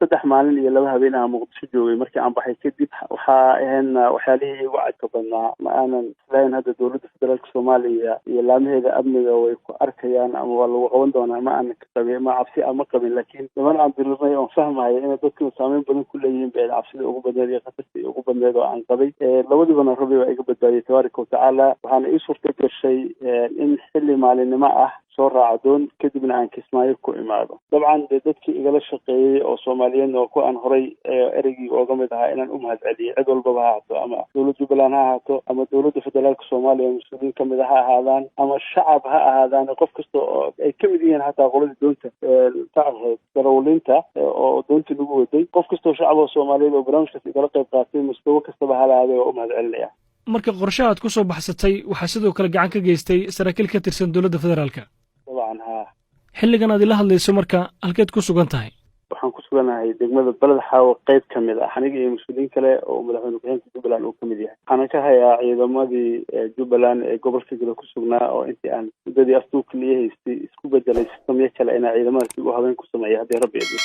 3 maalin iyo 2 habeen ah Muqdisho joogay. Markii aan baxay kadib, waxaa ahaydna waxyaalihii igu cadka badnaa. Ma aanan islahayn hadda dowladda federaalka Soomaaliya iyo laamaheeda amniga way ku arkayaan ama waa lagu qaban doonaa. Ma aanan ka qabin, ma cabsi ama qabin, laakiin niman aan dirirnay oon fahmayo inay dadkuna saameyn badan ku leeyihiin bay cabsida ugu badneed iyo khatartii ugu badneed oo aan qabay. Labadiibana Rabbi waa iga badbaadiyey, tabaaraka watacaala. Waxaana ii suurta gashay in xilli maalinimo ah soo raaco doon, kadibna aan Kismaayo ku imaado. Dabcan dee dadkii igala shaqeeyey oo Soomaaliyeedna waa ku aan horay ereygii ooga mid ahaa inaan u mahad celiyey, cid walbaba ha ahaato, ama dowladda Jubbaland ha ahaato, ama dowladda federaalka Soomaaliya mas-uuliyiin kamid a ha ahaadaan, ama shacab ha ahaadaan, qof kasta oo ay kamid yihiin, xataa qoladii doonta ka ahayd darawaliinta oo doontii lagu waday, qof kastoo shacab oo Soomaaliyeed oo barnaamijkaas igala qayb qaatay, mustawo kastaba ha lahaadee, waa u mahad celinaya. Marka qorshaha aad ku soo baxsatay waxaa sidoo kale gacan ka geystay saraakiil ka tirsan dowladda federaalka? Dabcan, haa. Xilligan aad ila hadlayso marka, halkeed ku sugan tahay? Waxaan ku suganahay degmada Beled Xaawo qeyb ka mid ah, aniga iyo mas-uuliyiin kale oo madaxweyne ku-xigeenka Jubbaland uu ka mid yahay. Waxaana ka hayaa ciidamadii Jubbaland ee gobolka Gelo ku sugnaa oo intii aan muddadii afduubka liya haystay isku bedelay sistamyo kale, inaa ciidamadaas dib u habeyn ku sameeya haddii Rabbi idmo.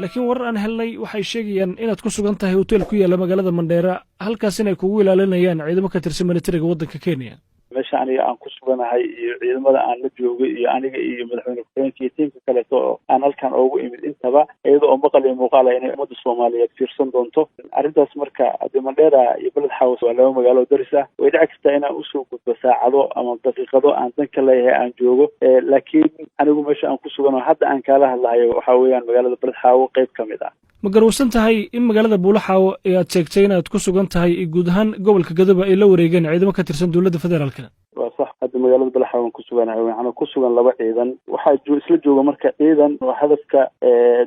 Laakiin warar aan helnay waxay sheegayaan inaad ku sugan tahay hotel ku yaalla magaalada Mandheera, halkaas inay kugu ilaalinayaan ciidamo ka tirsan militariga waddanka Kenya. Meesha aniga aan ku suganahay iyo ciidamada aan la joogay iyo aniga iyo madaxweyne ku-xigeenka iyo tiimka kaleeto oo aan halkan oogu imid, intaba iyada oo maqal iyo muuqaala inay ummadda Soomaaliyeed fiirsan doonto arrintaas. Marka hadee Mandheera iyo Beled Xaawo waa laba magaalo daris ah, way dhici kartaa inaan usoo gudbo saacado ama daqiiqado aan dan ka leeyahay aan joogo, laakiin anigu meesha aan ku sugan oo hadda aan kaala hadlahayo waxaa weeyaan magaalada Beled Xaawo qeyb ka mid ah. Ma garowsan tahay in magaalada Buulaxaawo ee aad sheegtay inaad ku sugan tahay iyo guud ahaan gobolka Gadoba ay la wareegeen ciidamo ka tirsan dowladda federaalka? Waa sax. Hadda magaalada Balaxaawan ku suganahay, waxaana ku sugan laba ciidan. Waxaa isla jooga marka ciidan oo hadafka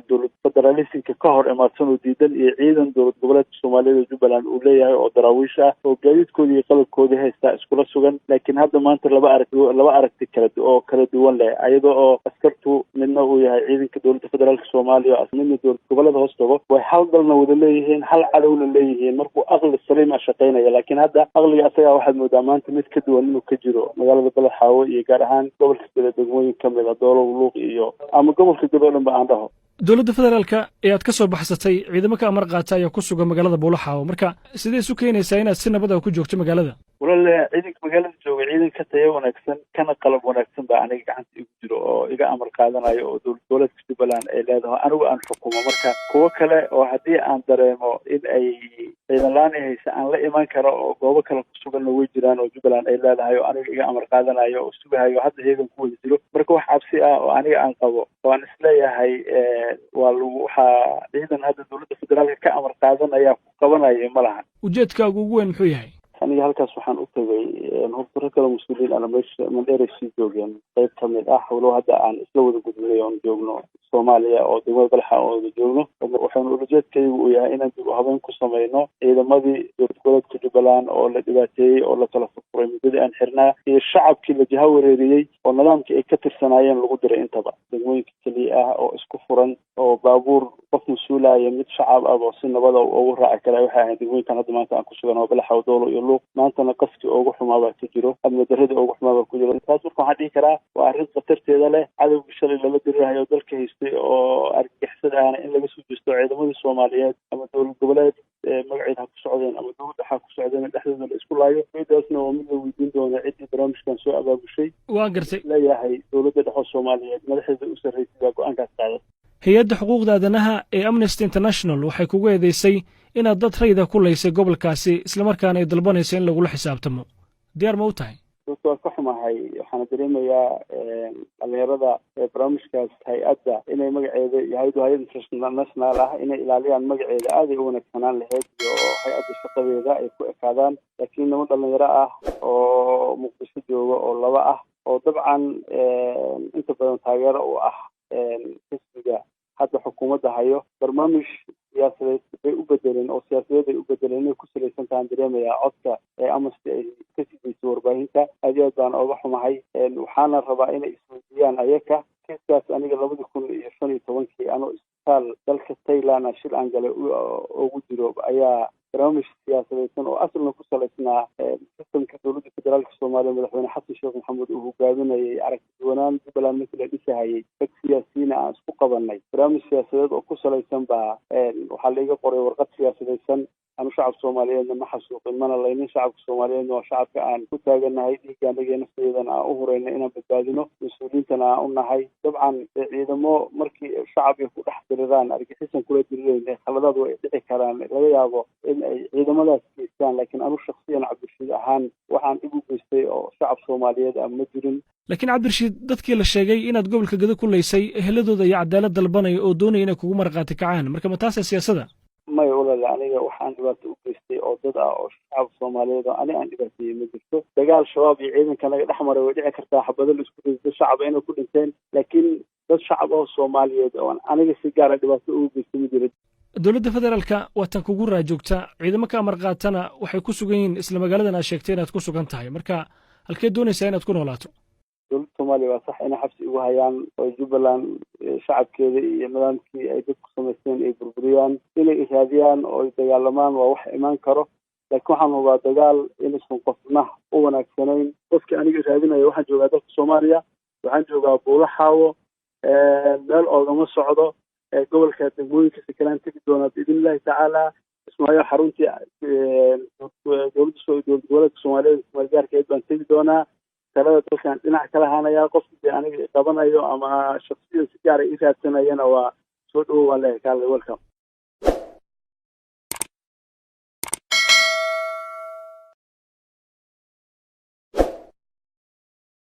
dowlad federalismka ka hor imaadsan oo diidan, iyo ciidan dowlad goboleedka Soomaaliyeed oo Jubbaland uu leeyahay oo daraawiish ah oo gaadiidkoodii iyo qalabkoodii haystaa iskula sugan. Laakiin hadda maanta laba arag, laba aragti kala oo kala duwan leh, ayada oo askartu midna uu yahay ciidanka dowladda federaalka Soomaaliya, midna dowlad goboleeda hoos tago, way hal dalna wada leeyihiin, hal cadowna leeyihiin markuu aqli saliim ah shaqaynaya. Laakiin hadda aqliga asagaa waxaad moodaa maanta mid ka duwan inuu ka jiro magaalada Balaxaawo iyo gaar ahaan gobolka Gado degmooyin ka mid a, Doolow, Luuq iyo ama gobolka Gado o dhan ba aan dhaho. Dowladda federaalka ee aad ka soo baxsatay ciidamo ka amar qaata ayaa ku sugan magaalada Buulaxaawo. Marka sidee isu keenaysaa inaad si nabad ah ku joogto magaalada? Walaal, ciidanka magaalada jooga ciidan ka tayo wanaagsan kana qalab wanaagsan baa aniga gacanta igu jiro oo iga amar qaadanayo oo dowlad goboleedka Jubbaland ay leedahay, anigu aan xukumo. Marka kuwo kale oo haddii aan dareemo in ay ciidan laan i haysa aan la iman karo oo goobo kale ku suganna way jiraan oo Jubbaland ay leedahay oo aniga iga amar qaadanayo oo sugahayo, hadda heegan ku wada jiro. Marka wax cabsi ah oo aniga aan qabo oo aan isleeyahay waa lagu waxaa ciidan hadda dowladda federaalka ka amar qaadanaya ku qabanaya, ma lahan. Ujeedkaagu ugu weyn muxuu yahay? Aniga halkaas waxaan u tagay, horta rag kale mas-uuliyiin ana meesha Mandheeray sii joogeen qayb ka mid ah, walow hadda aan isla wada gudbinay oon joogno Soomaaliya oo degmada Balxa oon wada joogno. Waxaanu ulajeedkaygu uu yahay inaan dib u habeyn ku sameyno ciidamadii dowlad goboleedka Jubbaland oo la dhibaateeyey oo la kala furfuray muddadii aan xirnaa, iyo shacabkii la jaha wareeriyey oo nidaamkii ay ka tirsanaayeen lagu diray intaba. Degmooyinka keliya ah oo isku furan oo baabuur qof mas-uulaya mid shacab ah oo si nabada ugu raaci kara waxay ahayd degmooyinkan hadda maanta aan ku sugan oo Balaxaw, Doolo iyo Luuq. Maantana qaskii ugu xumaabaa ka jiro, amni darradii ugu xumaabaa ku jiro. Taas marka waxaan dhihi karaa waa arrin khatarteeda leh. Cadowgii shalay lala dirirahayo dalka haystay oo argagixisada ahna in laga soo jeesto ciidamadii Soomaaliyeed, ama dowlad goboleed magaceed ha ku socdeen ama dowladda ha ku socdeen, dhexdooda la isku laayo. Midaasna waa mid la weydiin doona ciddii barnaamijkan soo abaabushay. Waa gartay. Leeyahay dowladda dhexo Soomaaliyeed madaxdeeda u sarraysay baa go-aankaas qaaday. Hay-adda xuquuqda aadanaha ee Amnesty International waxay kugu eedeysay inaad dad rayida ku laysay gobolkaasi, islamarkaana ay dalbanayso in lagula xisaabtamo. Diyaar ma u tahay? Runta waan ka xumahay. Waxaana dareemayaa dhalinyarada barnaamijkaas hay-adda inay magaceeda iyo hay-addu hay-ad international ah inay ilaaliyaan magaceeda aaday u wanaagsanaan lahayd, iyo hay-adda shaqadeeda ay ku ekaadaan. Laakiin niman dhalinyaro ah oo Muqdisho jooga oo laba ah oo dabcan inta badan taageero u ah xisbiga hadda xukuumadda hayo, barnaamij siyaasadeed bay u bedeleen oo siyaasadeed ay u bedeleen inay ku salaysan tahaan dareemayaa codka ee Amnesty ay ka sidayso warbaahinta. Aad iyo aad baan ooga xumahay. Waxaana rabaa inay isweydiiyaan ayaka kiiskaas. Aniga 2015-kii anoo isbitaal dalka Thailand shil aan galay ugu jiro ayaa Barnaamij siyaasadaysan oo asalna ku salaysnaa sistamka dowladda federaalka Soomaaliya, madaxweyne Xasan Sheekh Maxamuud uu hogaaminayay, aragti duwanaan Jubbaland markii la dhisahayay rag siyaasiyiina aan isku qabanay, barnaamij siyaasadeed oo ku salaysan baa waxaa laiga qoray warqad siyaasadaysan. Anu shacabka Soomaaliyeedna ma xasuuqin mana laynin. Shacabka Soomaaliyeedna waa shacabka aan ku taaganahay, dhiigga anaga nafteedana aan u hurayna inaan badbaadino, mas-uuliyiintana aan u nahay. Dabcan ciidamo markii shacab ay ku dhex diriraan, argaxisan kula dirirayn, khaladaad way dhici karaan, laga yaabo in ay ciidamadaas geystaan, laakiin anu shaksiyan Cabdirashiid ahaan waxaan dhib u geystay oo shacab Soomaaliyeed ah ma jirin. Laakiin Cabdirashiid, dadkii la sheegay inaad gobolka Gado ku laysay, eheladooda iyo cadaalad dalbanaya oo doonaya inay kugu marqaati kacaan, marka ma taasa siyaasadda? Maya walaal, aniga waxaan dhibaato u geystay oo dad ah oo shacabka Soomaaliyeed oo ani aan dhibaateeyey ma jirto. Dagaal Shabaab iyo ciidanka naga dhex maray way dhici kartaa, xabado la isku rido, shacaba inay ku dhinteen, laakiin dad shacab oo Soomaaliyeed oo aniga si gaara dhibaato ugu geystay ma jiro. Dowladda federaalka waatan kugu raajoogta, ciidamo ka amar qaatana waxay ku sugan yihiin isla magaaladan aad sheegtay inaad ku sugan tahay. Marka halkee doonaysaa inaad ku noolaato? Dowladda Soomaaliya waa sax inay xabsi igu hayaan oo Jubbaland shacabkeeda iyo nidaamkii ay dadku samaysteen ay burburiyaan, inay iraadiyaan oo ay dagaalamaan waa wax imaan karo, laakiin waxaan hubaa dagaal inaysan qofna u wanaagsanayn. Qofkii aniga raadinaya, waxaan joogaa dalka Soomaaliya, waxaan joogaa Buulaxaawo, meel oogama socdo. Gobolka degmooyinkiisa kalaan tegi doonaa biidn Illahi tacaala. Ismaayo xaruntii dowladda dowlad goboleedka Soomaaliyeed kumaalgaarkeed baan tegi doonaa. Talada dalkan dhinac kala hanayaa. Qofki dee aniga qabanayo ama shaksiyan si gaara ii raadsanayana waa soo dhawo, waan leeyahay, kaale, welcome.